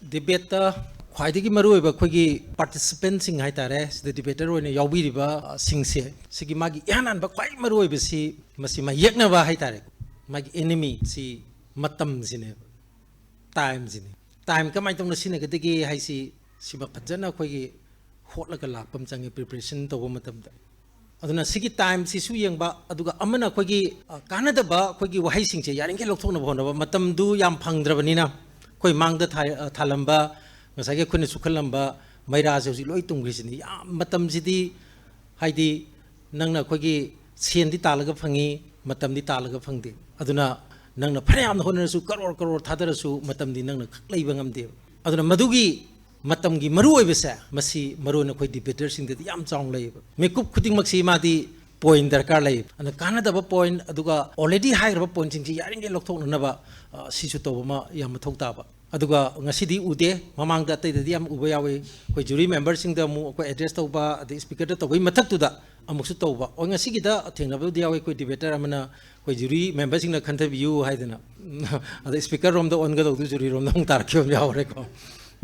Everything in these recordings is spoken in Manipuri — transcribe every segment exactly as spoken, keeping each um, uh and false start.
Debate ꯈ꯭ꯋꯥꯏꯗꯒꯤ ꯃꯔꯨꯑꯣꯏꯕ ꯑꯩꯈꯣꯏꯒꯤ participant ꯁꯤꯡ ꯍꯥꯏꯇꯥꯔꯦ, ꯁꯤꯗ debater ꯑꯣꯏꯅ ꯌꯥꯎꯕꯤꯔꯤꯕ, ꯑ, ꯁꯤꯡꯁꯦ, ꯁꯤꯒꯤ ꯃꯥꯒꯤ ꯏꯍꯥꯟ ꯍꯥꯟꯕ ꯈ꯭ꯋꯥꯏ ꯃꯔꯨꯑꯣꯏꯕꯁꯤ ꯃꯁꯤ ꯃꯥꯌꯦꯛꯅꯕ ꯍꯥꯏꯇꯥꯔꯦ, ꯃꯥꯒꯤ enemy ꯁꯤ ꯃꯇꯝꯁꯤꯅꯦꯕ, time ꯁꯤꯅꯦ꯫ Time ꯀꯃꯥꯏꯅ ꯇꯧꯅ ꯁꯤꯖꯤꯟꯅꯒꯗꯒꯦ ꯍꯥꯏꯁꯤ, ꯁꯤꯃ ꯐꯖꯅ ꯑꯩꯈꯣꯏꯒꯤ ꯍꯣꯠꯂꯒ ꯂꯥꯛꯄ ꯑꯃ ꯆꯪꯉꯦ, preparation ꯇꯧꯕ ꯃꯇꯝꯗ꯫ ꯑꯗꯨꯅ ꯁꯤꯒꯤ time ꯁꯤꯁꯨ ꯌꯦꯡꯕ, ꯑꯗꯨꯒ ꯑꯃꯅ ꯑꯩꯈꯣꯏꯒꯤ, ꯑ, ꯀꯥꯟꯅꯗꯕ ꯑꯩꯈꯣꯏꯒꯤ ꯋꯥꯍꯩꯁꯤꯡꯁꯦ ꯌꯥꯔꯤꯈꯩ ꯂꯧꯊꯣꯛꯅꯕ ꯍꯣꯠꯅꯕ꯫ ꯃꯇꯝꯗꯨ ꯌꯥꯝ ꯐꯪꯗ꯭ꯔꯕꯅꯤꯅ ꯑꯩꯈꯣꯏ ꯃꯥꯡꯗ ꯊꯥ-, ꯑ, ꯊꯥꯜꯂꯝꯕ, ꯉꯁꯥꯏꯒꯤ ꯑꯩꯈꯣꯏꯅ ꯆꯨꯈꯠꯂꯝꯕ ꯃꯩꯔꯥꯁꯦ ꯍꯧꯖꯤꯛ ꯂꯣꯏ ꯇꯨꯝꯈ꯭ꯔꯤꯁꯤꯅꯤ꯫ ꯌꯥꯝ ꯃꯇꯝꯁꯤꯗꯤ, ꯍꯥꯏꯗꯤ, ꯅꯪꯅ ꯑꯩꯈꯣꯏꯒꯤ ꯁꯦꯟꯗꯤ ꯇꯥꯜꯂꯒ ꯐꯪꯉꯤ, ꯃꯇꯝꯗꯤ ꯇꯥꯜꯂꯒ ꯐꯪꯗꯦ꯫ ꯑꯗꯨꯅ ꯅꯪꯅ ꯐꯅꯌꯥꯝꯅ ꯍꯣꯠꯅꯔꯁꯨ, ꯀꯔꯣꯔ ꯀꯔꯣꯔ ꯊꯥꯗꯔꯁꯨ, ꯃꯇꯝꯗꯤ ꯅꯪꯅ ꯈꯛ ꯂꯩꯕ ꯉꯝꯗꯦꯕ꯫ ꯑꯗꯨꯅ ꯃꯗꯨꯒꯤ ꯃꯇꯝꯒꯤ ꯃꯔꯨꯑꯣꯏꯕꯁꯦ, ꯃꯁꯤ ꯃꯔꯨꯑꯣꯏꯅ ꯑꯩꯈꯣꯏ debater ꯁꯤꯡꯗꯗꯤ ꯌꯥꯝ ꯆꯥꯎꯅ ꯂꯩꯌꯦꯕ꯫ ꯃꯤꯀꯨꯞ ꯈꯨꯗꯤꯡꯃꯛꯁꯤ ꯃꯥꯗꯤ point ꯗꯔꯀꯥꯔ ꯂꯩꯌꯦꯕ꯫ ꯑꯗꯨꯅ ꯀꯥꯟꯅꯗꯕ point, ꯑꯗꯨꯒ already ꯍꯥꯏꯈ꯭ꯔꯕ point ꯁꯤꯡꯁꯤ ꯌꯥꯔꯤꯉꯩ ꯂꯧꯊꯣꯛꯅꯅꯕ, ꯑ, ꯁꯤꯁꯨ ꯇꯧꯕ ꯑꯃ ꯌꯥꯝ ꯃꯊꯧ ꯇꯥꯕ꯫ ꯑꯗꯨꯒ ꯉꯁꯤꯗꯤ ꯎꯗꯦ, ꯃꯃꯥꯡꯗ ꯑꯇꯩꯗꯗꯤ ꯌꯥꯝ ꯎꯕ ꯌꯥꯎꯏ꯫ ꯑꯩꯈꯣꯏ jury member ꯁꯤꯡꯗ ꯑꯃꯨꯛ ꯑꯩꯈꯣꯏ address ꯇꯧꯕ, ꯑꯗꯩ speaker ꯗ ꯇꯧꯕꯒꯤ ꯃꯊꯛꯇꯨꯗ ꯑꯃꯨꯛꯁꯨ ꯇꯧꯕ꯫ ꯍꯣꯏ, ꯉꯁꯤꯒꯤꯗ ꯊꯦꯡꯅꯕꯕꯨꯗꯤ ꯌꯥꯎꯏ, ꯑꯩꯈꯣꯏ debater ꯑꯃꯅ ꯑꯩꯈꯣꯏ jury member ꯁꯤꯡꯅ ꯈꯟꯊꯕꯤꯌꯨ ꯍꯥꯏꯗꯅ, ꯑꯗ speaker ꯔꯣꯝꯗ ꯑꯣꯟꯒꯗꯧꯗꯨ jury ꯔꯣꯝꯗ ꯑꯃꯨꯛ ꯇꯥꯔꯛꯈꯤꯕ ꯑꯃ ꯌꯥꯎꯔꯦꯀꯣ꯫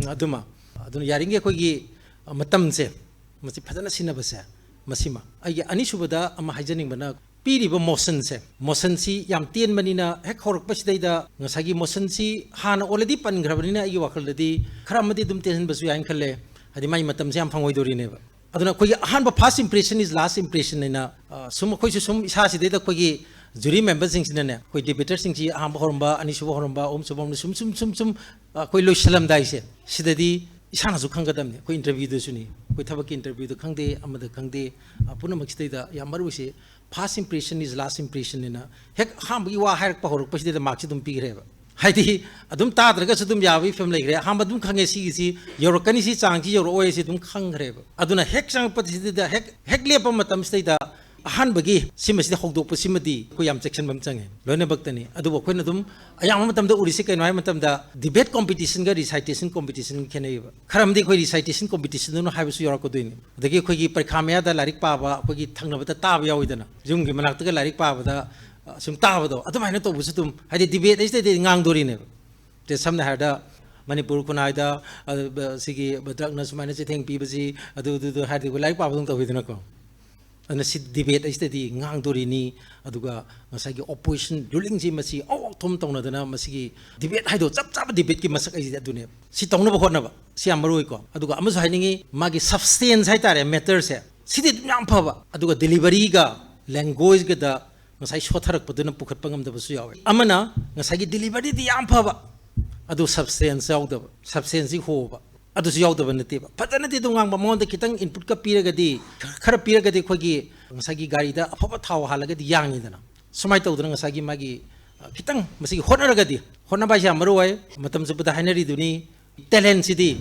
ꯑꯗꯨꯃ, ꯑꯗꯨꯅ ꯌꯥꯔꯤꯉꯩ ꯑꯩꯈꯣꯏꯒꯤ ꯃꯇꯝꯁꯦ, ꯃꯁꯤ ꯐꯖꯅ ꯁꯤꯖꯤꯟꯅꯕꯁꯦ, ꯃꯁꯤꯃ꯫ ꯑꯩꯒꯤ ꯑꯅꯤꯁꯨꯕꯗ ꯑꯃ ꯍꯥꯏꯖꯅꯤꯡꯕꯅ, ꯄꯤꯔꯤꯕ motion ꯁꯦ, motion ꯁꯤ ꯌꯥꯝ ꯇꯦꯟꯕꯅꯤꯅ, ꯍꯦꯛ ꯍꯧꯔꯛꯄꯁꯤꯗꯩꯗ ꯉꯁꯥꯏꯒꯤ motion ꯁꯤ ꯍꯥꯟꯅ already ꯄꯟꯈ꯭ꯔꯕꯅꯤꯅ, ꯑꯩꯒꯤ ꯋꯥꯈꯜꯗꯗꯤ ꯈꯔ ꯑꯃꯗꯤ ꯑꯗꯨꯝ ꯇꯦꯟꯍꯟꯕꯁꯨ ꯌꯥꯏꯅ ꯈꯜꯂꯦ꯫ ꯍꯥꯏꯗꯤ ꯃꯥꯏ ꯃꯇꯝꯁꯦ ꯌꯥꯝ ꯐꯪꯉꯣꯏꯗꯧꯔꯤꯅꯦꯕ꯫ ꯑꯗꯨꯅ ꯑꯩꯈꯣꯏꯒꯤ ꯑꯍꯥꯟꯕ first impression is last impression ꯍꯥꯏꯅ, ꯑ, ꯁꯨꯝ ꯑꯩꯈꯣꯏꯁꯨ ꯁꯨꯝ ꯏꯁꯥꯁꯤꯗꯩꯗ ꯑꯩꯈꯣꯏꯒꯤ jury member ꯁꯤꯡꯁꯤꯅꯅꯦ, ꯑꯩꯈꯣꯏ debater ꯁꯤꯡꯁꯤ ꯑꯍꯥꯟꯕ ꯍꯧꯔꯝꯕ, ꯑꯅꯤꯁꯨꯕ ꯍꯧꯔꯝꯕ, ꯑꯍꯨꯝꯁꯨꯕ ꯍꯧꯔꯝꯕ, ꯁꯨꯝ, ꯁꯨꯝ, ꯁꯨꯝ, ꯁꯨꯝ, ꯑ, ꯑꯩꯈꯣꯏ ꯂꯣꯏꯁꯤꯜꯂꯝꯗꯥꯏꯁꯦ, ꯁꯤꯗꯗꯤ ꯏꯁꯥꯅꯁꯨ ꯈꯪꯒꯗꯕꯅꯤ꯫ ꯑꯩꯈꯣꯏ interview ꯗꯁꯨꯅꯤ, ꯑꯩꯈꯣꯏ ꯊꯕꯛꯀꯤ interview ꯗ ꯈꯪꯗꯦ, ꯑꯃꯗ ꯈꯪꯗꯦ, ꯑ, ꯄꯨꯝꯅꯃꯛꯁꯤꯗꯩꯗ ꯌꯥꯝ ꯃꯔꯨ ꯑꯣꯏꯁꯦ, first impression is last impression ꯍꯥꯏꯅ ꯍꯦꯛ ꯑꯍꯥꯟꯕꯒꯤ ꯋꯥ ꯍꯥꯏꯔꯛꯄ ꯍꯧꯔꯛꯄꯁꯤꯗꯩꯗ mark ꯁꯤ ꯑꯗꯨꯝ ꯄꯤꯈ꯭ꯔꯦꯕ꯫ ꯍꯥꯏꯗꯤ ꯑꯗꯨꯝ ꯇꯥꯗ꯭ꯔꯒꯁꯨ ꯑꯗꯨꯝ ꯌꯥꯕꯒꯤ ꯐꯤꯕꯝ ꯂꯩꯈ꯭ꯔꯦ꯫ ꯑꯍꯥꯟꯕ ꯑꯗꯨꯝ ꯈꯪꯉꯦ, ꯁꯤꯒꯤꯁꯤ ꯌꯧꯔꯛꯀꯅꯤ, ꯁꯤ ꯆꯥꯡꯁꯤ ꯌꯧꯔꯛꯑꯣꯏ, ꯁꯤ ꯑꯗꯨꯝ ꯈꯪꯈ꯭ꯔꯦꯕ꯫ ꯑꯗꯨꯅ ꯍꯦꯛ ꯆꯪꯉꯛꯄꯁꯤꯗ, ꯍꯦꯛ, ꯍꯦꯛ ꯂꯦꯞꯄ ꯃꯇꯝꯁꯤꯗꯩꯗ ꯑꯍꯥꯟꯕꯒꯤ ꯁꯤꯃꯁꯤꯗ ꯍꯧꯗꯣꯛꯄꯁꯤꯃꯗꯤ ꯑꯩꯈꯣꯏ ꯌꯥꯝ ꯆꯦꯛꯁꯤꯟꯕ ꯑꯃ ꯆꯪꯉꯦ ꯂꯣꯏꯅꯃꯛꯇꯅꯤ꯫ ꯑꯗꯨꯕꯨ ꯑꯩꯈꯣꯏꯅ ꯑꯗꯨꯝ ꯑꯌꯥꯝꯕ ꯃꯇꯝꯗ ꯎꯔꯤꯁꯤ ꯀꯩꯅꯣ ꯍꯥꯏꯕ ꯃꯇꯝꯗ, debate competition ꯒ recitation competition ꯒ ꯈꯦꯠꯅꯩꯌꯦꯕ꯫ ꯈꯔ ꯑꯃꯗꯤ ꯑꯩꯈꯣꯏ recitation competition ꯗꯨꯅ ꯍꯥꯏꯕꯁꯨ ꯌꯥꯎꯔꯛꯀꯗꯣꯏꯅꯤ꯫ ꯑꯗꯒꯤ ꯑꯩꯈꯣꯏꯒꯤ ꯄꯔꯤꯈꯥ ꯃꯌꯥꯗ ꯂꯥꯏꯔꯤꯛ ꯄꯥꯕ, ꯑꯩꯈꯣꯏꯒꯤ ꯊꯪꯅꯕꯗ ꯇꯥꯕ ꯌꯥꯎꯋꯤꯗꯅ, ꯌꯨꯝꯒꯤ ꯃꯅꯥꯛꯇꯒ ꯂꯥꯏꯔꯤꯛ ꯄꯥꯕꯗ, ꯑ, ꯁꯨꯝ ꯇꯥꯕꯗꯣ, ꯑꯗꯨꯃꯥꯏꯅ ꯇꯧꯕꯁꯨ ꯑꯗꯨꯝ, ꯍꯥꯏꯗꯤ debate ꯍꯥꯏꯁꯤꯗꯗꯤ ꯉꯥꯡꯗꯣꯔꯤꯅꯦꯕ꯫ ꯁꯦ, ꯁꯝꯅ ꯍꯥꯏꯔꯕꯗ, ꯃꯅꯤꯄꯨꯔ ꯈꯨꯟꯅꯥꯏꯗ, ꯑ, ꯁꯤꯒꯤ ꯗ꯭ꯔꯒꯅ ꯁꯨꯃꯥꯏꯅ ꯆꯩꯊꯦꯡ ꯄꯤꯕꯁꯤ, ꯑꯗꯨ, ꯑꯗꯨ, ꯑꯗꯨ ꯍꯥꯏꯔꯗꯤ ꯑꯩꯈꯣꯏ ꯂꯥꯏꯔꯤꯛ ꯄꯥꯕꯗꯧꯅ ꯇꯧꯋꯤꯗꯅꯀꯣ꯫ ꯑꯗꯨꯅ ꯁꯤ ꯗꯤꯕꯦꯠ ꯑꯁꯤꯗꯗꯤ ꯉꯥꯡꯗꯣꯔꯤꯅꯤ, ꯑꯗꯨꯒ ꯉꯁꯥꯏꯒꯤ ꯑꯣꯄꯣꯖꯤꯁꯟ ꯔꯨꯂꯤꯡꯁꯤ ꯃꯁꯤ ꯑꯧ ꯑꯧ ꯊꯨꯝ ꯇꯧꯅꯗꯅ ꯃꯁꯤꯒꯤ ꯗꯤꯕꯦꯠ ꯍꯥꯏꯗꯣ ꯆꯞ ꯆꯥꯕ ꯗꯤꯕꯦꯠꯀꯤ ꯃꯁꯛ ꯑꯩꯁꯤꯗꯤ ꯑꯗꯨꯅꯦ꯫ ꯁꯤ ꯇꯧꯅꯕ ꯍꯣꯠꯅꯕ, ꯁꯤ ꯌꯥꯝ ꯃꯔꯨ ꯑꯣꯏꯀꯣ꯫ ꯑꯗꯨꯒ ꯑꯃꯁꯨ ꯍꯥꯏꯅꯤꯡꯉꯤ, ꯃꯥꯒꯤ ꯁꯕꯁꯇꯦꯟꯁ ꯍꯥꯏꯇꯥꯔꯦ, ꯃꯦꯇꯔꯁꯦ, ꯁꯤꯗꯤ ꯑꯗꯨꯝ ꯌꯥꯝ ꯐꯕ, ꯑꯗꯨꯒ ꯗꯦꯂꯤꯚꯔꯤꯒ ꯂꯦꯡꯒ꯭ꯋꯦꯖꯀꯗ ꯉꯁꯥꯏ ꯁꯣꯠꯊꯔꯛꯄꯗꯨꯅ ꯄꯨꯈꯠꯄ ꯉꯝꯗꯕꯁꯨ ꯌꯥꯎꯋꯦ꯫ ꯑꯃꯅ ꯉꯁꯥꯏꯒꯤ ꯗꯦꯂꯤꯚꯔꯤꯗꯤ ꯌꯥꯝ ꯐꯕ, ꯑꯗꯨ ꯁꯕꯁꯇꯦꯟꯁ ꯌꯥꯎꯗꯕ, ꯁꯕꯁꯇꯦꯟꯁꯁꯤ ꯍꯣꯕ, ꯑꯗꯨꯁꯨ ꯌꯥꯎꯗꯕ ꯅꯠꯇꯦꯕ꯫ ꯐꯖꯅꯗꯤ ꯑꯗꯨꯝ ꯉꯥꯡꯕ, ꯃꯉꯣꯟꯗ ꯈꯤꯇꯪ ꯏꯟꯄꯨꯠꯀ ꯄꯤꯔꯒꯗꯤ, ꯈꯔ ꯄꯤꯔꯒꯗꯤ ꯑꯩꯈꯣꯏꯒꯤ ꯉꯁꯥꯏꯒꯤ ꯒꯥꯔꯤꯗ ꯑꯐꯕ ꯊꯥꯎ ꯍꯥꯜꯂꯒꯗꯤ ꯌꯥꯡꯉꯤꯗꯅ꯫ ꯁꯨꯃꯥꯏꯅ ꯇꯧꯗꯅ ꯉꯁꯥꯏꯒꯤ ꯃꯥꯒꯤ, ꯑ, ꯈꯤꯇꯪ ꯃꯁꯤꯒꯤ ꯍꯣꯠꯅꯔꯒꯗꯤ, ꯍꯣꯠꯅꯕ ꯍꯥꯏꯁꯦ ꯌꯥꯝ ꯃꯔꯨ ꯑꯣꯏ꯫ ꯃꯇꯝ ꯆꯨꯞꯄꯗ ꯍꯥꯏꯅꯔꯤꯗꯨꯅꯤ, ꯇꯦꯂꯦꯟꯁꯤꯗꯤ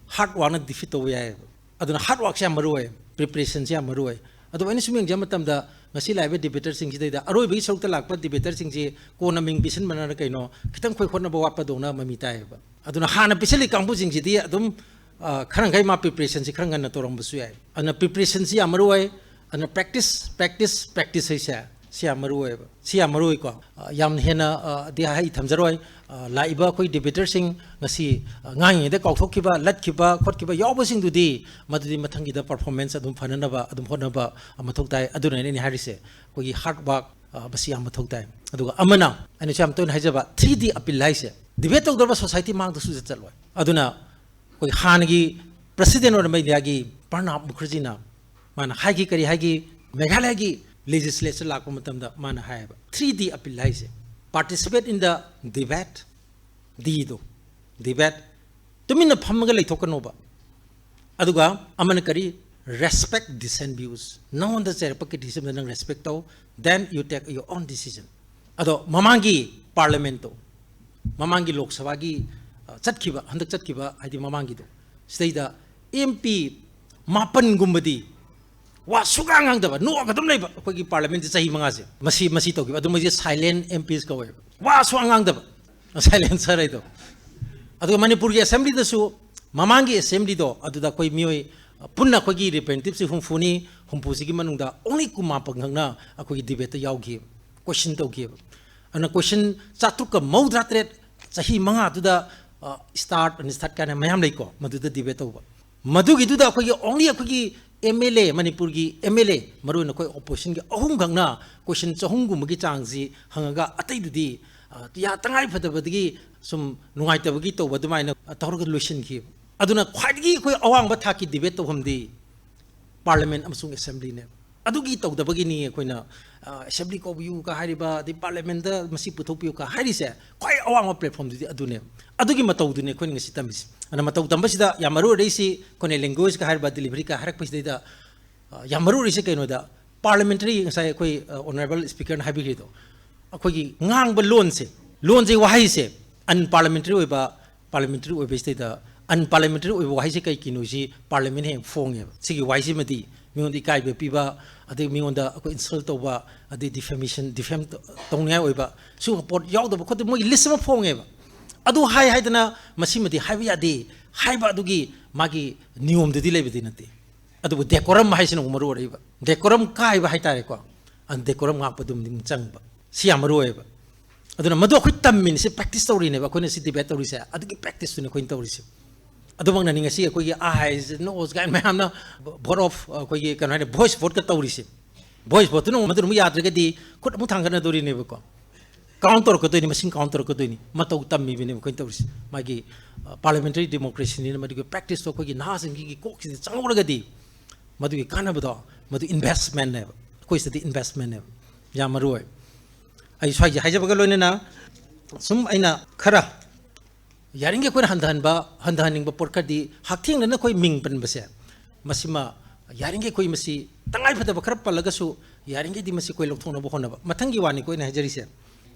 ꯍꯥꯔꯗ ꯋꯥꯔꯛꯅ ꯗꯤꯐꯤꯠ ꯇꯧꯕ ꯌꯥꯏꯑꯕ꯫ ꯑꯗꯨꯅ ꯍꯥꯔꯗ ꯋꯥꯔꯛꯁꯦ ꯌꯥꯝ ꯃꯔꯨ ꯑꯣꯏ, ꯄ꯭ꯔꯤꯄꯦꯔꯦꯁꯟꯁꯦ ꯌꯥꯝ ꯃꯔꯨ ꯑꯣꯏ꯫ ꯑꯗꯨꯕꯨ ꯑꯩꯅ ꯁꯨꯝ ꯌꯦꯡꯖꯕ ꯃꯇꯝꯗ ꯉꯁꯤ ꯂꯥꯛꯏꯕ ꯗꯤꯕꯦꯇꯔꯁꯤꯡꯁꯤꯗꯩꯗ ꯑꯔꯣꯏꯕꯒꯤ ꯁꯔꯨꯛꯇ ꯂꯥꯛꯄ ꯗꯤꯕꯦꯇꯔꯁꯤꯡꯁꯤ ꯀꯣꯟꯅ ꯃꯤꯡ ꯄꯤꯁꯤꯟꯕꯅꯔ ꯀꯩꯅꯣ, ꯈꯤꯇꯪ ꯑꯩꯈꯣꯏ ꯍꯣꯠꯅꯕ ꯋꯥꯠꯄꯗꯧꯅ ꯃꯃꯤ ꯇꯥꯏꯌꯦꯕ꯫ ꯑꯗꯨꯅ ꯍꯥꯟꯅ ꯄꯤꯁꯤꯜꯂꯤ ꯀꯥꯡꯕꯨꯁꯤꯡꯁꯤꯗꯤ ꯑꯗꯨꯝ, ꯑ, ꯈꯔ ꯃꯈꯩ ꯃꯥ ꯄ꯭ꯔꯤꯄꯦꯔꯦꯁꯟꯁꯤ ꯈꯔ ꯉꯟꯅ ꯇꯧꯔꯝꯕꯁꯨ ꯌꯥꯏ꯫ ꯑꯗꯨꯅ ꯄ꯭ꯔꯤꯄꯦꯔꯦꯁꯟꯁꯤ ꯌꯥꯝ ꯃꯔꯨ ꯑꯣꯏ꯫ ꯑꯗꯨꯅ ꯄ꯭ꯔꯦꯛꯇꯤꯁ, ꯄ꯭ꯔꯦꯛꯇꯤꯁ, ꯄ꯭ꯔꯦꯛꯇꯤꯁ ꯍꯥꯏꯁꯦ ꯁꯤ ꯌꯥꯝ ꯃꯔꯨ ꯑꯣꯏꯌꯦꯕ, ꯁꯤ ꯌꯥꯝ ꯃꯔꯨ ꯑꯣꯏꯀꯣ꯫ ꯑ, ꯌꯥꯝ ꯍꯦꯟꯅ, ꯑ, ꯗꯤ ꯑꯩ ꯊꯝꯖꯔꯣꯏ꯫ ꯑ, ꯂꯥꯛꯏꯕ ꯑꯩꯈꯣꯏ ꯗꯤꯕꯦꯇꯔꯁꯤꯡ ꯉꯁꯤ, ꯑ, ꯉꯥꯡꯉꯤꯉꯩꯗ ꯀꯥꯎꯊꯣꯛꯈꯤꯕ, ꯂꯠꯈꯤꯕ ꯈꯣꯠꯈꯤꯕ ꯌꯥꯎꯕꯁꯤꯡꯗꯨꯗꯤ ꯃꯗꯨꯗꯤ ꯃꯊꯪꯒꯤꯗ ꯄꯔꯐꯣꯔꯃꯦꯟꯁ ꯑꯗꯨꯝ ꯐꯅꯅꯕ ꯑꯗꯨꯝ ꯍꯣꯠꯅꯕ, ꯑ, ꯃꯊꯧ ꯇꯥꯏ꯫ ꯑꯗꯨꯅꯅꯦ ꯑꯩꯅ ꯍꯥꯏꯔꯤꯁꯦ, ꯑꯩꯈꯣꯏꯒꯤ ꯍꯥꯔꯗ ꯋꯥꯔꯛ, ꯑ, ꯃꯁꯤ ꯌꯥꯝ ꯃꯊꯧ ꯇꯥꯏ꯫ ꯑꯗꯨꯒ ꯑꯃꯅ ꯑꯩꯅꯁꯨ ꯌꯥꯝ ꯇꯣꯏꯅ ꯍꯥꯏꯖꯕ ꯊ꯭ꯔꯤ ꯗꯤ ꯑꯄꯤꯜ ꯍꯥꯏꯁꯦ, ꯗꯤꯕꯦꯠ ꯇꯧꯗ꯭ꯔꯕ ꯁꯣꯁꯥꯏꯇꯤ ꯃꯥꯡꯗꯁꯨ ꯆꯠꯂꯣꯏ꯫ ꯑꯗꯨꯅ ꯑꯩꯈꯣꯏ ꯍꯥꯟꯅꯒꯤ ꯄ꯭ꯔꯁꯤꯗꯦꯟ ꯑꯣꯏꯔꯝꯕ ꯏꯟꯗꯤꯌꯥꯒꯤ ꯄ꯭ꯔꯅꯥꯕ ꯃꯨꯈꯔꯖꯤꯅ ꯃꯥꯅ ꯍꯥꯏꯈꯤ, ꯀꯔꯤ ꯍꯥꯏꯈꯤ? ꯃꯦꯘꯥꯂꯌꯒꯤ ꯂꯦꯖꯤꯁꯂꯦꯆꯔ ꯂꯥꯛꯄ ꯃꯇꯝꯗ ꯃꯥꯅ ꯍꯥꯏꯌꯦꯕ, ꯊ꯭ꯔꯤ ꯗꯤ ꯑꯄꯤꯜ ꯍꯥꯏꯁꯦ, participate in the debate, ꯗꯤꯗꯣ, ꯗꯤꯕꯦꯠ, ꯇꯨꯃꯤꯟꯅ ꯐꯝꯃꯒ ꯂꯩꯊꯣꯛꯀꯅꯣꯕ꯫ ꯑꯗꯨꯒ ꯑꯃꯅ ꯀꯔꯤ? Respect dissent views. ꯅꯉꯣꯟꯗ ꯆꯩꯔꯛꯄ ꯀ꯭ꯔꯤꯇꯤꯁꯤꯖꯝꯗ ꯅꯪ ꯔꯦꯁꯄꯦꯛ ꯇꯧ, then you take your own decision. ꯑꯗꯣ ꯃꯃꯥꯡꯒꯤ ꯄꯥꯔꯂꯤꯌꯥꯃꯦꯟꯠꯇꯣ, ꯃꯃꯥꯡꯒꯤ ꯂꯣꯛ ꯁꯚꯥꯒꯤ, ꯑ, ꯆꯠꯈꯤꯕ, ꯍꯟꯗꯛ ꯆꯠꯈꯤꯕ, ꯍꯥꯏꯗꯤ ꯃꯃꯥꯡꯒꯤꯗꯣ, ꯁꯤꯗꯩꯗ ꯑꯦꯝ ꯄꯤ ꯃꯥꯄꯟꯒꯨꯝꯕꯗꯤ ꯋꯥ ꯁꯨꯛꯉꯥꯡ ꯉꯥꯡꯗꯕ, ꯅꯣꯛꯑꯒ ꯑꯗꯨꯝ ꯂꯩꯕ꯫ ꯑꯩꯈꯣꯏꯒꯤ ꯄꯥꯔꯂꯤꯌꯥꯃꯦꯟꯠꯁꯦ ꯆꯍꯤ ꯃꯉꯥꯁꯦ ꯃꯁꯤ, ꯃꯁꯤ ꯇꯧꯈꯤꯕ꯫ ꯑꯗꯨ ꯃꯣꯏꯁꯦ ꯁꯥꯏꯂꯦꯟ ꯑꯦꯝ ꯄꯤꯁ ꯀꯧꯋꯦꯕ, ꯋꯥ ꯁꯨꯛꯉꯥꯡ ꯉꯥꯡꯗꯕ, ꯁꯥꯏꯂꯦꯟꯁꯔ ꯍꯥꯏꯗꯣ꯫ ꯑꯗꯨꯒ ꯃꯅꯤꯄꯨꯔꯒꯤ ꯑꯦꯁꯦꯝꯕ꯭ꯂꯤꯗꯁꯨ, ꯃꯃꯥꯡꯒꯤ ꯑꯦꯁꯦꯝꯕ꯭ꯂꯤꯗꯣ, ꯑꯗꯨꯗ ꯑꯩꯈꯣꯏ ꯃꯤꯑꯣꯏ, ꯑ, ꯄꯨꯟꯅ ꯑꯩꯈꯣꯏꯒꯤ ꯔꯤꯄ꯭ꯔꯦꯖꯦꯟꯇꯦꯇꯤꯚꯁꯤ ꯍꯨꯝꯐꯨꯅꯤ, ꯍꯨꯝꯐꯨꯁꯤꯒꯤ ꯃꯅꯨꯡꯗ only ꯀꯨꯟꯃꯥꯄꯟ ꯈꯛꯅ ꯑꯩꯈꯣꯏꯒꯤ ꯗꯤꯕꯦꯠꯇ ꯌꯥꯎꯈꯤꯑꯕ, ꯀꯣꯏꯁꯟ ꯇꯧꯈꯤꯑꯕ꯫ ꯑꯗꯨꯅ ꯀꯣꯏꯁꯟ ꯆꯥꯇ꯭ꯔꯨꯛꯀ ꯃꯧꯗ꯭ꯔꯥ ꯇꯔꯦꯠ ꯆꯍꯤ ꯃꯉꯥꯗꯨꯗ ꯁ꯭ꯇꯥꯔꯠ ꯑꯟ ꯁ꯭ꯇꯥꯔꯠ ꯀꯥꯏꯅ ꯃꯌꯥꯝ ꯂꯩꯀꯣ, ꯃꯗꯨꯗ ꯗꯤꯕꯦꯠ ꯇꯧꯕ꯫ ꯃꯗꯨꯒꯤꯗꯨꯗ ꯑꯩꯈꯣꯏꯒꯤ only ꯑꯩꯈꯣꯏꯒꯤ ꯑꯦꯝ ꯑꯦꯜ ꯑꯦ, ꯃꯅꯤꯄꯨꯔꯒꯤ ꯑꯦꯝ ꯑꯦꯜ ꯑꯦ, ꯃꯔꯨꯑꯣꯏꯅ ꯑꯩꯈꯣꯏ ꯑꯣꯄꯣꯖꯤꯁꯟꯒꯤ ꯑꯍꯨꯝꯈꯛꯅ ꯀꯣꯏꯁꯟ ꯆꯍꯨꯝꯒꯨꯝꯕꯒꯤ ꯆꯥꯡꯁꯤ ꯍꯪꯉꯒ, ꯑꯇꯩꯗꯨꯗꯤ, ꯑ, ꯌꯥ-, ꯇꯉꯥꯏ ꯐꯗꯕꯗꯒꯤ ꯁꯨꯝ ꯅꯨꯡꯉꯥꯏꯇꯕꯒꯤ ꯇꯧꯕ ꯑꯗꯨꯃꯥꯏꯅ, ꯑ, ꯇꯧꯔꯒ ꯂꯣꯏꯁꯤꯟꯈꯤꯕ꯫ ꯑꯗꯨꯅ ꯈ꯭ꯋꯥꯏꯗꯒꯤ ꯑꯩꯈꯣꯏ ꯑꯋꯥꯡꯕ ꯊꯥꯛꯀꯤ ꯗꯤꯕꯦꯠ ꯇꯧꯐꯝꯗꯤ ꯄꯥꯔꯂꯤꯌꯥꯃꯦꯟ ꯑꯃꯁꯨꯡ ꯑꯦꯁꯦꯝꯕ꯭ꯂꯤꯅꯦꯕ꯫ ꯑꯗꯨꯒꯤ ꯇꯧꯗꯕꯒꯤꯅꯤ ꯑꯩꯈꯣꯏꯅ, ꯑ, ꯑꯦꯁꯦꯝꯕ꯭ꯂꯤ ꯀꯧꯕꯤꯌꯨꯒ ꯍꯥꯏꯔꯤꯕ, ꯑꯗꯩ ꯄꯥꯔꯂꯤꯌꯥꯃꯦꯟꯗ ꯃꯁꯤ ꯄꯨꯊꯣꯛꯄꯤꯌꯨꯒ ꯍꯥꯏꯔꯤꯁꯦ꯫ ꯈ꯭ꯋꯥꯏ ꯑꯋꯥꯡꯕ ꯄ꯭ꯂꯦꯠꯐꯣꯝꯗꯨꯗꯤ ꯑꯗꯨꯅꯦꯕ꯫ ꯑꯗꯨꯒꯤ ꯃꯇꯧꯗꯨꯅꯤ ꯑꯩꯈꯣꯏꯅ ꯉꯁꯤ ꯇꯝꯃꯤꯁꯦ꯫ ꯑꯗꯨꯅ ꯃꯇꯧ ꯇꯝꯕꯁꯤꯗ ꯌꯥꯝ ꯃꯔꯨ ꯑꯣꯏꯔꯛꯏꯁꯤ ꯑꯩꯈꯣꯏꯅ ꯂꯦꯡꯒ꯭ꯋꯦꯖꯀ ꯍꯥꯏꯔꯤꯕ, ꯗꯤꯂꯤꯚꯔꯤꯒ ꯍꯥꯏꯔꯛꯄꯁꯤꯗꯩꯗ, ꯑ, ꯌꯥꯝ ꯃꯔꯨ ꯑꯣꯏꯔꯤꯁꯦ ꯀꯩꯅꯣꯗ, ꯄꯥꯔꯂꯤꯌꯥꯃꯦꯟꯇꯔꯤ, ꯉꯁꯥꯏ ꯑꯩꯈꯣꯏ, ꯑ, ꯑꯣꯅꯔꯦꯕꯜ ꯁ꯭ꯄꯤꯀꯔꯅ ꯍꯥꯏꯕꯤꯈ꯭ꯔꯤꯗꯣ, ꯑꯩꯈꯣꯏꯒꯤ ꯉꯥꯡꯕ ꯂꯣꯟꯁꯦ, ꯂꯣꯟꯁꯦ, ꯋꯥꯍꯩꯁꯦ ꯑꯟꯄꯥꯔꯂꯤꯌꯥꯃꯦꯟꯇꯔꯤ ꯑꯣꯏꯕ, ꯄꯥꯔꯂꯤꯌꯥꯃꯦꯟꯇꯔꯤ ꯑꯣꯏꯕꯁꯤꯗꯩꯗ, ꯑꯟꯄꯥꯔꯂꯤꯌꯥꯃꯦꯟꯇꯔꯤ ꯑꯣꯏꯕ ꯋꯥꯍꯩꯁꯦ ꯀꯩ ꯀꯤꯅꯣꯁꯤ ꯄꯥꯔꯂꯤꯌꯥꯃꯦꯟ ꯍꯦꯛ ꯐꯣꯡꯉꯦꯕ꯫ ꯁꯤꯒꯤ ꯋꯥꯍꯩꯁꯤꯃꯗꯤ ꯃꯤꯉꯣꯟꯗ ꯏꯀꯥꯏꯕ ꯄꯤꯕ, ꯑꯗꯩ ꯃꯤꯉꯣꯟꯗ ꯑꯩꯈꯣꯏ ꯏꯟꯁꯜ ꯇꯧꯕ, ꯑꯗꯩ ꯗꯤꯐꯦꯃꯦꯁꯟ, ꯗꯤꯐꯦꯝ ꯇꯧꯅꯤꯡꯉꯥꯏ ꯑꯣꯏꯕ, ꯁꯤꯒꯨꯝꯕ ꯄꯣꯠ ꯌꯥꯎꯗꯕ ꯈꯣꯠꯇꯕ ꯃꯣꯏꯒꯤ ꯂꯤꯁ ꯑꯃ ꯐꯣꯡꯉꯦꯕ꯫ ꯑꯗꯨ ꯍꯥꯏ ꯍꯥꯏꯗꯅ ꯃꯁꯤꯃꯗꯤ ꯍꯥꯏꯕ ꯌꯥꯗꯦ ꯍꯥꯏꯕ ꯑꯗꯨꯒꯤ ꯃꯥꯒꯤ ꯅꯤꯌꯣꯝꯗꯨꯗꯤ ꯂꯩꯕꯗꯤ ꯅꯠꯇꯦ꯫ ꯑꯗꯨꯕꯨ ꯗꯦꯀꯣꯔꯝ ꯍꯥꯏꯁꯤꯅ ꯑꯃꯨꯛ ꯃꯔꯨ ꯑꯣꯏꯔꯛꯏꯕ꯫ ꯗꯦꯀꯣꯔꯝ ꯀꯥꯏꯕ ꯍꯥꯏꯇꯥꯔꯦꯀꯣ꯫ ꯑꯗꯨ ꯗꯦꯀꯣꯔꯝ ꯉꯥꯛꯄ ꯑꯗꯨꯝ ꯆꯪꯕ꯫ ꯁꯤ ꯌꯥꯝ ꯃꯔꯨ ꯑꯣꯏꯌꯦꯕ꯫ ꯑꯗꯨꯅ ꯃꯗꯨ ꯑꯩꯈꯣꯏ ꯇꯝꯃꯤꯅꯦ, ꯁꯤ ꯄ꯭ꯔꯦꯛꯇꯤꯁ ꯇꯧꯔꯤꯅꯦꯕ, ꯑꯩꯈꯣꯏꯅ ꯁꯤ ꯗꯤꯕꯦꯠ ꯇꯧꯔꯤꯁꯦ꯫ ꯑꯗꯨꯒꯤ ꯄ꯭ꯔꯦꯛꯇꯤꯁꯇꯨꯅꯤ ꯑꯩꯈꯣꯏꯅ ꯇꯧꯔꯤꯁꯦ꯫ ꯑꯗꯨꯃꯛꯅꯅꯤ ꯉꯁꯤ ꯑꯩꯈꯣꯏꯒꯤ ꯑꯥꯏꯁ, ꯅꯣꯁ ꯀꯥꯏꯅ ꯃꯌꯥꯝꯅ ꯚꯣꯠ ꯑꯣꯐ, ꯑꯩꯈꯣꯏꯒꯤ ꯀꯩꯅꯣ ꯍꯥꯏꯔꯦ, ꯚꯣꯏꯁ ꯚꯣꯠꯀ ꯇꯧꯔꯤꯁꯦ꯫ ꯚꯣꯏꯁ ꯚꯣꯠꯇꯨꯅ ꯑꯃꯨꯛ ꯃꯗꯨ ꯑꯃꯨꯛ ꯌꯥꯗ꯭ꯔꯒꯗꯤ ꯈꯨꯠ ꯑꯃꯨꯛ ꯊꯥꯡꯒꯠꯅꯗꯣꯔꯤꯅꯦꯕꯀꯣ꯫ ꯀꯥꯎꯟ ꯇꯧꯔꯛꯀꯗꯣꯏꯅꯤ, ꯃꯁꯤꯡ ꯀꯥꯎꯟ ꯇꯧꯔꯛꯀꯗꯣꯏꯅꯤ꯫ ꯃꯇꯧ ꯇꯝꯃꯤꯕꯅꯦꯕ ꯑꯩꯈꯣꯏꯅ ꯇꯧꯔꯤꯁꯦ꯫ ꯃꯥꯒꯤ, ꯑ, ꯄꯥꯔꯂꯤꯌꯥꯃꯦꯟꯇꯔꯤ ꯗꯦꯃꯣꯀ꯭ꯔꯦꯁꯤꯅꯤꯅ ꯃꯗꯨꯒꯤ ꯄ꯭ꯔꯦꯛꯇꯤꯁꯇꯣ ꯑꯩꯈꯣꯏꯒꯤ ꯅꯍꯥꯁꯤꯡꯒꯤ ꯀꯣꯛꯁꯤꯗ ꯆꯪꯍꯧꯔꯒꯗꯤ ꯃꯗꯨꯒꯤ ꯀꯥꯟꯅꯕꯗꯣ, ꯃꯗꯨ ꯏꯟꯚꯦꯁꯃꯦꯟꯅꯦꯕ꯫ ꯑꯩꯈꯣꯏ ꯁꯤꯗꯗꯤ ꯏꯟꯚꯦꯁꯃꯦꯟꯅꯦꯕ ꯌꯥꯝ ꯃꯔꯨ ꯑꯣꯏ꯫ ꯑꯩ ꯁ꯭ꯋꯥꯏꯁꯦ ꯍꯥꯏꯖꯕꯒ ꯂꯣꯏꯅꯅ ꯁꯨꯝ ꯑꯩꯅ ꯈꯔ ꯌꯥꯔꯤꯉꯩ ꯑꯩꯈꯣꯏꯅ ꯍꯟꯊꯍꯟꯕ, ꯍꯟꯊꯍꯟꯅꯤꯡꯕ ꯄꯣꯠ ꯈꯔꯗꯤ, ꯍꯛꯊꯦꯡꯅꯅ ꯑꯩꯈꯣꯏ ꯃꯤꯡ ꯄꯟꯕꯁꯦ, ꯃꯁꯤꯃ ꯌꯥꯔꯤꯉꯩ ꯑꯩꯈꯣꯏ ꯃꯁꯤ ꯇꯉꯥꯏ ꯐꯗꯕ ꯈꯔ ꯄꯜꯂꯒꯁꯨ, ꯌꯥꯔꯤꯉꯩꯗꯤ ꯃꯁꯤ ꯑꯩꯈꯣꯏ ꯂꯧꯊꯣꯛꯅꯕ ꯍꯣꯠꯅꯕ꯫ ꯃꯊꯪꯒꯤ ꯋꯥꯅꯤꯀꯣ ꯑꯩꯅ ꯍꯥꯏꯖꯔꯤꯁꯦ꯫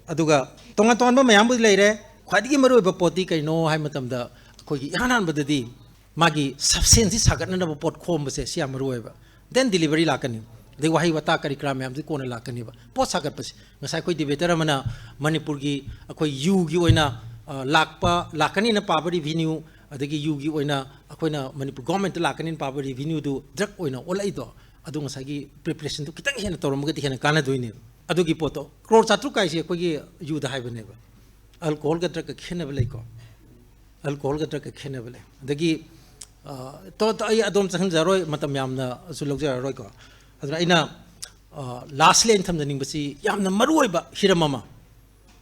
ꯑꯗꯨꯒ ꯇꯣꯉꯥꯟ ꯇꯣꯉꯥꯟꯕ ꯃꯌꯥꯝꯕꯨꯗꯤ ꯂꯩꯔꯦ꯫ ꯈ꯭ꯋꯥꯏꯗꯒꯤ ꯃꯔꯨꯑꯣꯏꯕ ꯄꯣꯠꯇꯤ ꯀꯩꯅꯣ ꯍꯥꯏꯕ ꯃꯇꯝꯗ, ꯑꯩꯈꯣꯏꯒꯤ ꯏꯍꯥꯟ ꯍꯥꯟꯕꯗꯗꯤ ꯃꯥꯒꯤ ꯁꯕꯁꯇꯦꯟꯁꯁꯤ ꯁꯥꯒꯠꯅꯅꯕ ꯄꯣꯠ ꯈꯣꯝꯕꯁꯦ, ꯁꯤ ꯌꯥꯝ ꯃꯔꯨ ꯑꯣꯏꯕ꯫ ꯗꯦꯟ ꯗꯤꯂꯤꯚꯔꯤ ꯂꯥꯛꯀꯅꯤ, ꯑꯗꯩ ꯋꯥꯍꯩ ꯋꯥꯇꯥ ꯀꯔꯤ ꯀꯔꯥ ꯃꯌꯥꯝꯗꯨ ꯀꯣꯟꯅ ꯂꯥꯛꯀꯅꯤꯕ꯫ ꯄꯣꯠ ꯁꯥꯒꯠꯄꯁꯦ, ꯉꯁꯥꯏ ꯑꯩꯈꯣꯏ ꯗꯤꯕꯦꯇꯔ ꯑꯃꯅ ꯃꯅꯤꯄꯨꯔꯒꯤ ꯑꯩꯈꯣꯏ ꯌꯨꯒꯤ ꯑꯣꯏꯅ, ꯑ, ꯂꯥꯛꯄ, ꯂꯥꯛꯀꯅꯤꯅ ꯄꯥꯕ ꯔꯤꯚꯤꯅ꯭ꯌꯨ, ꯑꯗꯒꯤ ꯌꯨꯒꯤ ꯑꯣꯏꯅ ꯑꯩꯈꯣꯏꯅ ꯃꯅꯤꯄꯨꯔ ꯒꯣꯔꯃꯦꯟꯠꯇ ꯂꯥꯛꯀꯅꯤꯅ ꯄꯥꯕ ꯔꯤꯚꯤꯅ꯭ꯌꯨꯗꯨ ꯗ꯭ꯔꯒ ꯑꯣꯏꯅ ꯑꯣꯜꯂꯛꯏꯗꯣ, ꯑꯗꯨ ꯉꯁꯥꯏꯒꯤ ꯄ꯭ꯔꯤꯄꯦꯔꯦꯁꯟꯗꯨ ꯈꯤꯇꯪ ꯍꯦꯟꯅ ꯇꯧꯔꯝꯃꯒꯗꯤ ꯍꯦꯟꯅ ꯀꯥꯟꯅꯗꯣꯏꯅꯦꯕ꯫ ꯑꯗꯨꯒꯤ ꯄꯣꯠꯇꯣ, ꯀ꯭ꯔꯣꯔ ꯆꯥꯇ꯭ꯔꯨꯛ ꯀꯥꯏꯁꯦ ꯑꯩꯈꯣꯏꯒꯤ ꯌꯨꯗ ꯍꯥꯏꯕꯅꯦꯕ꯫ ꯑꯜꯀꯣꯍꯣꯜꯒ ꯗ꯭ꯔꯒꯀ ꯈꯦꯠꯅꯕ ꯂꯩꯀꯣ꯫ ꯑꯜꯀꯣꯍꯣꯜꯒ ꯗ꯭ꯔꯛꯀ ꯈꯦꯠꯅꯕ ꯂꯩ꯫ ꯑꯗꯒꯤ ꯑ, ꯇꯣ-, ꯇꯣ-, ꯑꯩ ꯑꯗꯣꯝ ꯆꯪꯍꯟꯖꯔꯣꯏ, ꯃꯇꯝ ꯌꯥꯝꯅꯁꯨ ꯂꯧꯖꯔꯔꯣꯏꯀꯣ꯫ ꯑꯗꯨꯅ ꯑꯩꯅ, ꯑ, ꯂꯥꯁꯂꯤ ꯑꯩꯅ ꯊꯝꯖꯅꯤꯡꯕꯁꯤ ꯌꯥꯝꯅ ꯃꯔꯨ ꯑꯣꯏꯕ ꯍꯤꯔꯝ ꯑꯃ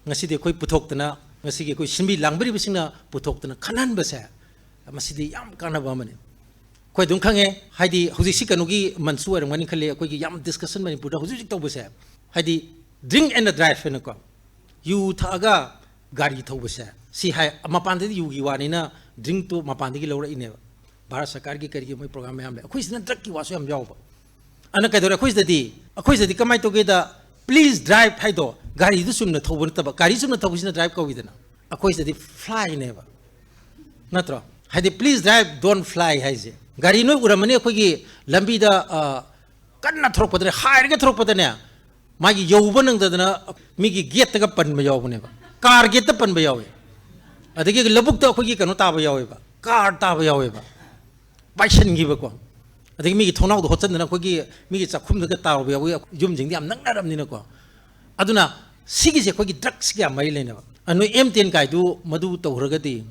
ꯉꯁꯤꯗꯤ ꯑꯩꯈꯣꯏ ꯄꯨꯊꯣꯛꯇꯅ, ꯉꯁꯤꯒꯤ ꯑꯩꯈꯣꯏ ꯁꯤꯟꯕꯤ ꯂꯥꯡꯕꯤꯔꯤꯕꯁꯤꯡꯅ ꯄꯨꯊꯣꯛꯇꯅ ꯈꯟꯍꯟꯕꯁꯦ, ꯃꯁꯤꯗꯤ ꯌꯥꯝ ꯀꯥꯟꯅꯕ ꯑꯃꯅꯤ꯫ ꯑꯩꯈꯣꯏ ꯑꯗꯨꯝ ꯈꯪꯉꯦ, ꯍꯥꯏꯗꯤ ꯍꯧꯖꯤꯛꯁꯤ ꯀꯩꯅꯣꯒꯤ ꯃꯟꯁꯨ ꯑꯣꯏꯔꯝꯒꯅꯤ ꯈꯜꯂꯤ, ꯑꯩꯈꯣꯏꯒꯤ ꯌꯥꯝ ꯗꯤꯁꯀꯁꯟ ꯃꯅꯤꯄꯨꯔꯗ ꯍꯧꯖꯤꯛ ꯍꯧꯖꯤꯛ ꯇꯧꯕꯁꯦ, ꯍꯥꯏꯗꯤ drink and drive ꯍꯥꯏꯅꯀꯣ, ꯌꯨ ꯊꯛꯑꯒ ꯒꯥꯔꯤ ꯊꯧꯕꯁꯦ, ꯁꯤ ꯍꯥꯏ, ꯃꯄꯥꯟꯗꯗꯤ ꯌꯨꯒꯤ ꯋꯥꯅꯤꯅ drinkꯇꯨ ꯃꯄꯥꯟꯗꯒꯤ ꯂꯧꯔꯛꯏꯅꯦꯕ꯫ ꯚꯥꯔꯠ ꯁꯔꯀꯥꯔꯒꯤ ꯀꯔꯤꯒꯤ ꯃꯣꯏ program ꯃꯌꯥꯝ ꯂꯩ꯫ ꯑꯩꯈꯣꯏꯁꯤꯅ ꯗ꯭ꯔꯛꯀꯤ ꯋꯥꯁꯨ ꯌꯥꯝ ꯌꯥꯎꯕ꯫ ꯑꯗꯨꯅ ꯀꯩꯗꯧꯔꯦ ꯑꯩꯈꯣꯏ ꯁꯤꯗꯗꯤ? ꯑꯩꯈꯣꯏ ꯁꯤꯗꯗꯤ ꯀꯃꯥꯏꯅ ꯇꯧꯒꯦꯗ, "Please drive" ꯍꯥꯏꯗꯣ ꯒꯥꯔꯤꯗꯨ ꯆꯨꯝꯅ ꯊꯧꯕ ꯅꯠꯇꯕ, ꯒꯥꯔꯤ ꯆꯨꯝꯅ ꯊꯧꯕꯁꯤꯅ drive ꯀꯧꯏꯗꯅ꯫ ꯑꯩꯈꯣꯏ ꯁꯤꯗꯗꯤ flyꯅꯦꯕ, ꯅꯠꯇ꯭ꯔꯣ? ꯍꯥꯏꯗꯤ "Please drive, don't fly" ꯍꯥꯏꯁꯦ꯫ ꯒꯥꯔꯤ ꯅꯣꯏ ꯎꯔꯝꯃꯅꯤ, ꯑꯩꯈꯣꯏꯒꯤ ꯂꯝꯕꯤꯗ, ꯑ, ꯀꯟꯅ ꯊꯧꯔꯛꯄꯗꯅꯦ, ꯍꯥꯏꯔꯒ ꯊꯧꯔꯛꯄꯗꯅꯦ, ꯃꯥꯒꯤ ꯌꯧꯕ ꯅꯪꯗꯗꯅ ꯃꯤꯒꯤ gateꯇꯒ ꯄꯟꯕ ꯌꯥꯎꯕꯅꯦꯕ, car gateꯇ ꯄꯟꯕ ꯌꯥꯎꯋꯦ꯫ ꯑꯗꯒꯤ ꯂꯧꯕꯨꯛꯇ ꯑꯩꯈꯣꯏꯒꯤ ꯀꯩꯅꯣ ꯇꯥꯕ ꯌꯥꯎꯋꯦꯕ, car ꯇꯥꯕ ꯌꯥꯎꯋꯦꯕ, ꯄꯥꯏꯁꯟꯈꯤꯕꯀꯣ꯫ ꯑꯗꯒꯤ ꯃꯤꯒꯤ ꯊꯣꯡꯅꯥꯎꯗ ꯍꯣꯠꯆꯟꯗꯅ ꯑꯩꯈꯣꯏꯒꯤ ꯃꯤꯒꯤ ꯆꯥꯛꯈꯨꯝꯗꯒ ꯇꯥꯔꯨꯕ ꯌꯥꯎꯋꯤ, ꯌꯨꯝꯁꯤꯡꯗꯤ ꯌꯥꯝ ꯅꯛꯅꯔꯕꯅꯤꯅꯀꯣ꯫ ꯑꯗꯨꯅ ꯁꯤꯒꯤꯁꯦ ꯑꯩꯈꯣꯏꯒꯤ ꯗ꯭ꯔꯛꯁꯤꯒ ꯌꯥꯝ ꯃꯔꯤ ꯂꯩꯅꯕ꯫ ꯑ, ꯅꯣꯏ ꯑꯦꯝ ꯇꯦꯟ ꯀꯥꯏꯗꯨ ꯃꯗꯨ ꯇꯧꯈ꯭ꯔꯒꯗꯤ,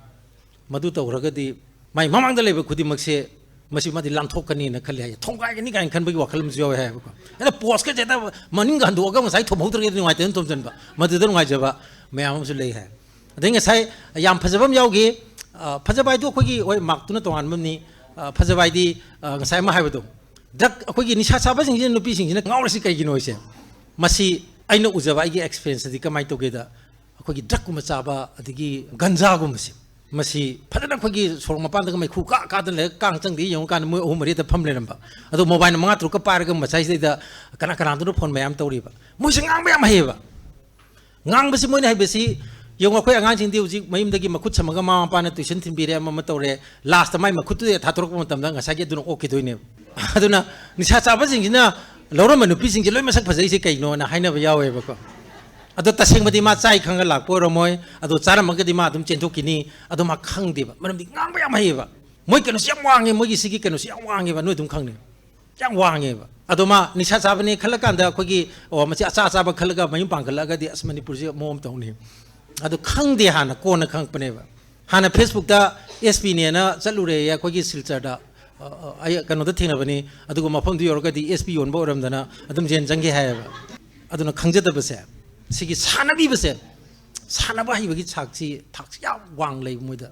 ꯃꯗꯨ ꯇꯧꯈ꯭ꯔꯒꯗꯤ ꯃꯥꯏ ꯃꯃꯥꯡꯗ ꯂꯩꯕ ꯈꯨꯗꯤꯡꯃꯛꯁꯦ ꯃꯁꯤ ꯃꯥꯗꯤ ꯂꯥꯟꯊꯣꯛꯀꯅꯤꯅ ꯈꯜꯂꯤ ꯍꯥꯏ, ꯊꯣꯡꯒꯥꯏꯒꯅꯤ ꯀꯥꯏꯅ ꯈꯟꯕꯒꯤ ꯋꯥꯈꯜ ꯑꯃꯁꯨ ꯌꯥꯎꯋꯦ ꯍꯥꯏꯌꯦꯕꯀꯣ꯫ ꯑꯗ ꯄꯣꯁꯀꯁꯦ ꯍꯦꯛꯇ ꯃꯅꯤꯡꯒ ꯍꯟꯗꯣꯛꯑꯒ ꯉꯁꯥꯏ ꯊꯣꯝꯍꯧꯗ꯭ꯔꯒꯗꯤ ꯅꯨꯡꯉꯥꯏꯇꯦꯅ ꯊꯣꯝꯖꯤꯟꯕ, ꯃꯗꯨꯗ ꯅꯨꯡꯉꯥꯏꯖꯕ ꯃꯌꯥꯝ ꯑꯃꯁꯨ ꯂꯩ ꯍꯥꯏ꯫ ꯑꯗꯩ ꯉꯁꯥꯏ ꯌꯥꯝ ꯐꯖꯕ ꯑꯃ ꯌꯥꯎꯈꯤ꯫ ꯑ, ꯐꯖꯕ ꯍꯥꯏꯗꯣ ꯑꯩꯈꯣꯏꯒꯤ, ꯍꯣꯏ, ꯃꯥꯔꯛꯇꯨꯅ ꯇꯣꯉꯥꯟꯕ ꯑꯃꯅꯤ꯫ ꯑ, ꯐꯖꯕ ꯍꯥꯏꯗꯤ, ꯑ, ꯉꯁꯥꯏ ꯑꯃ ꯍꯥꯏꯕꯗꯣ, ꯗ꯭ꯔꯛ, ꯑꯩꯈꯣꯏꯒꯤ ꯅꯤꯁꯥ ꯆꯥꯕꯁꯤꯡꯁꯤꯅ, ꯅꯨꯄꯤꯁꯤꯡꯁꯤꯅ ꯉꯥꯎꯔꯤꯁꯤ ꯀꯩꯒꯤꯅꯣ ꯍꯥꯏꯁꯦ? ꯃꯁꯤ ꯑꯩꯅ ꯎꯖꯕ ꯑꯩꯒꯤ experienceꯇꯗꯤ ꯀꯃꯥꯏꯅ ꯇꯧꯒꯦꯗ, ꯑꯩꯈꯣꯏꯒꯤ ꯗ꯭ꯔꯛꯀꯨꯝꯕ ꯆꯥꯕ, ꯑꯗꯒꯤ ꯒꯟꯖꯥꯒꯨꯝꯕꯁꯦ, ꯃꯁꯤ ꯐꯖꯅ ꯑꯩꯈꯣꯏꯒꯤ ꯁꯣꯔꯣꯛ ꯃꯄꯥꯟꯗꯒ ꯃꯩꯈꯨ ꯀꯥ ꯀꯥꯗꯅ ꯂꯩꯔꯒ ꯀꯥꯡ ꯆꯪꯗꯦ ꯌꯦꯡꯉꯨꯀꯥꯟꯗ ꯃꯣꯏ ꯑꯍꯨꯝ ꯃꯔꯤꯗ ꯐꯝ ꯂꯩꯔꯝꯕ꯫ ꯑꯗꯣ mobile ꯃꯉꯥ ꯇꯔꯨꯛꯀ ꯄꯥꯏꯔꯒ ꯃꯁꯥꯏꯁꯤꯗꯩꯗ ꯀꯅꯥ ꯀꯅꯥꯗꯅꯣ phone ꯃꯌꯥꯝ ꯇꯧꯔꯤꯕ꯫ ꯃꯣꯏꯁꯦ ꯉꯥꯡꯕ ꯌꯥꯝ ꯍꯩꯌꯦꯕ꯫ ꯉꯥꯡꯕꯁꯤ ꯃꯣꯏꯅ ꯍꯩꯕꯁꯤ ꯌꯦꯡꯉꯨ, ꯑꯩꯈꯣꯏ ꯑꯉꯥꯡꯁꯤꯡꯗꯤ ꯍꯧꯖꯤꯛ ꯃꯌꯨꯝꯗꯒꯤ ꯃꯈꯨꯠ ꯁꯝꯃꯒ ꯃꯃꯥ ꯃꯄꯥꯅ tuition ꯊꯤꯟꯕꯤꯔꯦ, ꯑꯃ ꯑꯃ ꯇꯧꯔꯦ, lastꯇ ꯃꯥꯏ ꯃꯈꯨꯠꯇꯨꯗ ꯊꯥꯗꯣꯔꯛꯄ ꯃꯇꯝꯗ ꯉꯁꯥꯏꯒꯤ ꯑꯗꯨꯅ ꯑꯣꯛꯈꯤꯗꯣꯏꯅꯦꯕ꯫ ꯑꯗꯨꯅ ꯅꯤꯁꯥ ꯆꯥꯕꯁꯤꯡꯁꯤꯅ ꯂꯧꯔꯝꯕ ꯅꯨꯄꯤꯁꯤꯡꯁꯦ ꯂꯣꯏ ꯃꯁꯛ ꯐꯖꯩꯁꯦ ꯀꯩꯅꯣꯅ ꯍꯥꯏꯅꯕ ꯌꯥꯎꯋꯦꯕꯀꯣ꯫ ꯑꯗꯣ ꯇꯁꯦꯡꯕꯗꯤ ꯃꯥ ꯆꯥꯏ ꯈꯪꯉ ꯂꯥꯛꯄ ꯑꯣꯏꯔꯝꯃꯣꯏ, ꯑꯗꯣ ꯆꯥꯔꯝꯃꯒꯗꯤ ꯃꯥ ꯑꯗꯨꯝ ꯆꯦꯟꯊꯣꯛꯈꯤꯅꯤ, ꯑꯗꯣ ꯃꯥ ꯈꯪꯗꯦꯕ, ꯃꯔꯝꯗꯤ ꯉꯥꯡꯕ ꯌꯥꯝ ꯍꯩꯌꯦꯕ꯫ ꯃꯣꯏ ꯀꯩꯅꯣꯁꯤ ꯌꯥꯝ ꯋꯥꯡꯉꯦ, ꯃꯣꯏꯒꯤ ꯁꯤꯒꯤ ꯀꯩꯅꯣꯁꯤ ꯌꯥꯝ ꯋꯥꯡꯉꯦꯕ, ꯅꯣꯏ ꯑꯗꯨꯝ ꯈꯪꯅꯤ꯫ ꯌꯥꯝ ꯋꯥꯡꯉꯦꯕ꯫ ꯑꯗꯣ ꯃꯥ ꯅꯤꯁꯥ ꯆꯥꯕꯅꯦ ꯈꯜꯂꯀꯥꯟꯗ ꯑꯩꯈꯣꯏꯒꯤ, ꯑꯣ, ꯃꯁꯤ ꯑꯆꯥ ꯑꯆꯥꯕ ꯈꯜꯂꯒ ꯃꯌꯨꯝ ꯄꯥꯟꯈꯠꯂꯛꯑꯒꯗꯤ ꯑꯁ ꯃꯅꯤꯄꯨꯔꯁꯤ ꯃꯑꯣꯡ ꯑꯃ ꯇꯧꯅꯤ꯫ ꯑꯗꯣ ꯈꯪꯗꯦ, ꯍꯥꯟꯅ ꯀꯣꯟꯅ ꯈꯪꯉꯛꯄꯅꯦꯕ꯫ ꯍꯥꯟꯅ ꯐꯦꯁꯕꯨꯛꯇ ꯑꯦꯁ ꯄꯤꯅꯦꯅ ꯆꯠꯂꯨꯔꯦ ꯑꯩꯈꯣꯏꯒꯤ ꯁꯤꯜꯆꯔꯗ꯫ ꯑ, ꯑ, ꯑꯩ ꯀꯩꯅꯣꯗ ꯊꯦꯡꯅꯕꯅꯤ, ꯑꯗꯨꯒ ꯃꯐꯝꯗꯨ ꯌꯧꯔꯒꯗꯤ ꯑꯦꯁ ꯄꯤ ꯌꯣꯟꯕ ꯑꯣꯏꯔꯝꯗꯅ ꯑꯗꯨꯝ ꯖꯦꯟ ꯆꯪꯒꯦ ꯍꯥꯏꯌꯦꯕ꯫ ꯑꯗꯨꯅ ꯈꯪꯖꯗꯕꯁꯦ, ꯁꯤꯒꯤ ꯁꯥꯟꯅꯕꯤꯕꯁꯦ, ꯁꯥꯟꯅꯕ ꯍꯩꯕꯒꯤ ꯊꯥꯛꯁꯤ, ꯊꯥꯛꯁꯤ ꯌꯥꯝ ꯋꯥꯡ ꯂꯩꯕ ꯃꯣꯏꯗ꯫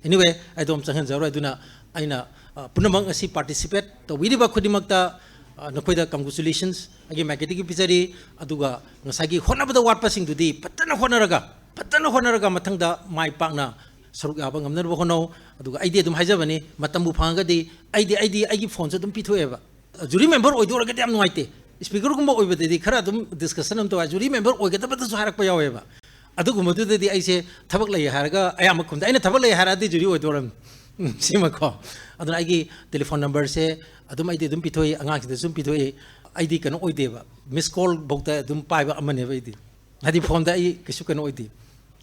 Anyway, ꯑꯩ ꯑꯗꯨꯝ ꯆꯪꯍꯟꯖꯔꯣꯏ꯫ ꯑꯗꯨꯅ ꯑꯩꯅ, ꯑ, ꯄꯨꯝꯅꯃꯛ ꯉꯁꯤ participate ꯇꯧꯕꯤꯔꯤꯕ ꯈꯨꯗꯤꯡꯃꯛꯇ, ꯑ, ꯅꯈꯣꯏꯗ congratulations ꯑꯩꯒꯤ ꯃꯥꯏꯀꯩꯗꯒꯤ ꯄꯤꯖꯔꯤ꯫ ꯑꯗꯨꯒ ꯉꯁꯥꯏꯒꯤ ꯍꯣꯠꯅꯕꯗ ꯋꯥꯠꯄꯁꯤꯡꯗꯨꯗꯤ ꯐꯖꯅ ꯍꯣꯠꯅꯔꯒ, ꯐꯖꯅ ꯍꯣꯠꯅꯔꯒ ꯃꯊꯪꯗ ꯃꯥꯏ ꯄꯥꯛꯅ ꯁꯔꯨꯛ ꯌꯥꯕ ꯉꯝꯅꯅꯕ ꯍꯣꯠꯅꯧ꯫ ꯑꯗꯨꯒ ꯑꯩꯗꯤ ꯑꯗꯨꯝ ꯍꯥꯏꯖꯕꯅꯤ, ꯃꯇꯝꯕꯨ ꯐꯪꯉꯒꯗꯤ ꯑꯩꯗꯤ, ꯑꯩꯗꯤ ꯑꯩꯒꯤ ꯐꯣꯟꯁꯨ ꯑꯗꯨꯝ ꯄꯤꯊꯣꯛꯑꯦꯕ꯫ ꯖꯨꯔꯤ ꯃꯦꯝꯕꯔ ꯑꯣꯏꯗꯧꯔꯒꯗꯤ ꯌꯥꯝ ꯅꯨꯡꯉꯥꯏꯇꯦ꯫ ꯁ꯭ꯄꯤꯀꯔꯒꯨꯝꯕ ꯑꯣꯏꯕꯗꯗꯤ ꯈꯔ ꯑꯗꯨꯝ ꯗꯤꯁꯀꯁꯟ ꯑꯃ ꯇꯧ ꯌꯥꯏ꯫ ꯖꯨꯔꯤ ꯃꯦꯝꯕꯔ ꯑꯣꯏꯒꯗꯕꯗꯁꯨ ꯍꯥꯏꯔꯛꯄ ꯌꯥꯎꯋꯦꯕ꯫ ꯑꯗꯨꯒꯨꯝꯕꯗꯨꯗꯗꯤ ꯑꯩꯁꯦ ꯊꯕꯛ ꯂꯩ ꯍꯥꯏꯔꯒ ꯑꯌꯥꯝꯕ ꯈꯨꯝꯗꯦ꯫ ꯑꯩꯅ ꯊꯕꯛ ꯂꯩ ꯍꯥꯏꯔꯛꯑꯗꯤ ꯖꯨꯔꯤ ꯑꯣꯏꯗꯧꯔꯝꯅꯤ꯫ ꯎꯝ, ꯁꯤꯃꯀꯣ꯫ ꯑꯗꯨꯅ ꯑꯩꯒꯤ ꯇꯦꯂꯤꯐꯣꯟ ꯅꯝꯕꯔꯁꯦ ꯑꯗꯨꯝ ꯑꯩꯗꯤ ꯑꯗꯨꯝ ꯄꯤꯊꯣꯛꯏ, ꯑꯉꯥꯡꯁꯤꯡꯗꯁꯨ ꯑꯗꯨꯝ ꯄꯤꯊꯣꯛꯏ꯫ ꯑꯩꯗꯤ ꯀꯩꯅꯣ ꯑꯣꯏꯗꯦꯕ, ꯃꯤꯁ ꯀꯣꯜ ꯐꯥꯎꯗ ꯑꯗꯨꯝ ꯄꯥꯏꯕ ꯑꯃꯅꯦꯕ ꯑꯩꯗꯤ꯫ ꯍꯥꯏꯗꯤ ꯐꯣꯟꯗ ꯑꯩ ꯀꯩꯁꯨ ꯀꯩꯅꯣ ꯑꯣꯏꯗꯦ꯫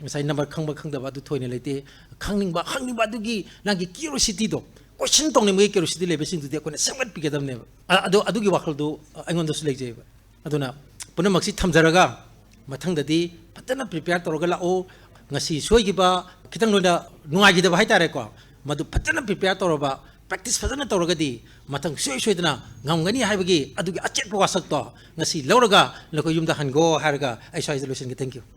ꯉꯁꯥꯏ ꯅꯝꯕꯔ ꯈꯪꯕ ꯈꯪꯗꯕ ꯑꯗꯨ ꯊꯣꯏꯅ ꯂꯩꯇꯦ꯫ ꯈꯪꯅꯤꯡꯕ, ꯍꯪꯅꯤꯡꯕ ꯑꯗꯨꯒꯤ ꯅꯪꯒꯤ ꯀ꯭ꯌꯨꯔꯤꯌꯣꯁꯤꯇꯤꯗꯣ, ꯀꯣꯏꯁꯟ ꯇꯧꯅꯤꯡꯕꯒꯤ ꯀ꯭ꯌꯨꯔꯤꯌꯣꯁꯤꯇꯤ ꯂꯩꯕꯁꯤꯡꯗꯨꯗꯤ ꯑꯩꯈꯣꯏꯅ ꯁꯦꯝꯒꯠꯄꯤꯒꯗꯕꯅꯦꯕ꯫ ꯑ-, ꯑꯗꯣ ꯑꯗꯨꯒꯤ ꯋꯥꯈꯜꯗꯨ ꯑꯩꯉꯣꯟꯗꯁꯨ ꯂꯩꯖꯩꯕ꯫ ꯑꯗꯨꯅ ꯄꯨꯝꯅꯃꯛꯁꯤ ꯊꯝꯖꯔꯒ ꯃꯊꯪꯗꯗꯤ ꯐꯖꯅ ꯄ꯭ꯔꯤꯄꯦꯌꯔ ꯇꯧꯔꯒ ꯂꯥꯛꯑꯣ꯫ ꯉꯁꯤ ꯁꯣꯏꯈꯤꯕ, ꯈꯤꯇꯪ ꯅꯣꯏꯅ ꯅꯨꯡꯉꯥꯏꯈꯤꯗꯕ ꯍꯥꯏꯇꯥꯔꯦꯀꯣ, ꯃꯗꯨ ꯐꯖꯅ ꯄ꯭ꯔꯤꯄꯦꯌꯔ ꯇꯧꯔꯕ, ꯄ꯭ꯔꯦꯛꯇꯤꯁ ꯐꯖꯅ ꯇꯧꯔꯒꯗꯤ ꯃꯊꯪ ꯁꯨꯡꯁꯣꯏ ꯁꯣꯏꯗꯅ ꯉꯝꯒꯅꯤ ꯍꯥꯏꯕꯒꯤ ꯑꯗꯨꯒꯤ ꯑꯆꯦꯠꯄ ꯋꯥꯁꯛꯇꯣ ꯉꯁꯤ ꯂꯧꯔꯒ ꯅꯈꯣꯏ ꯌꯨꯝꯗ ꯍꯟꯒꯣ ꯍꯥꯏꯔꯒ ꯑꯩ ꯁ꯭ꯋꯥꯏꯗ ꯂꯣꯏꯁꯤꯟꯒꯦ꯫ Thank you꯫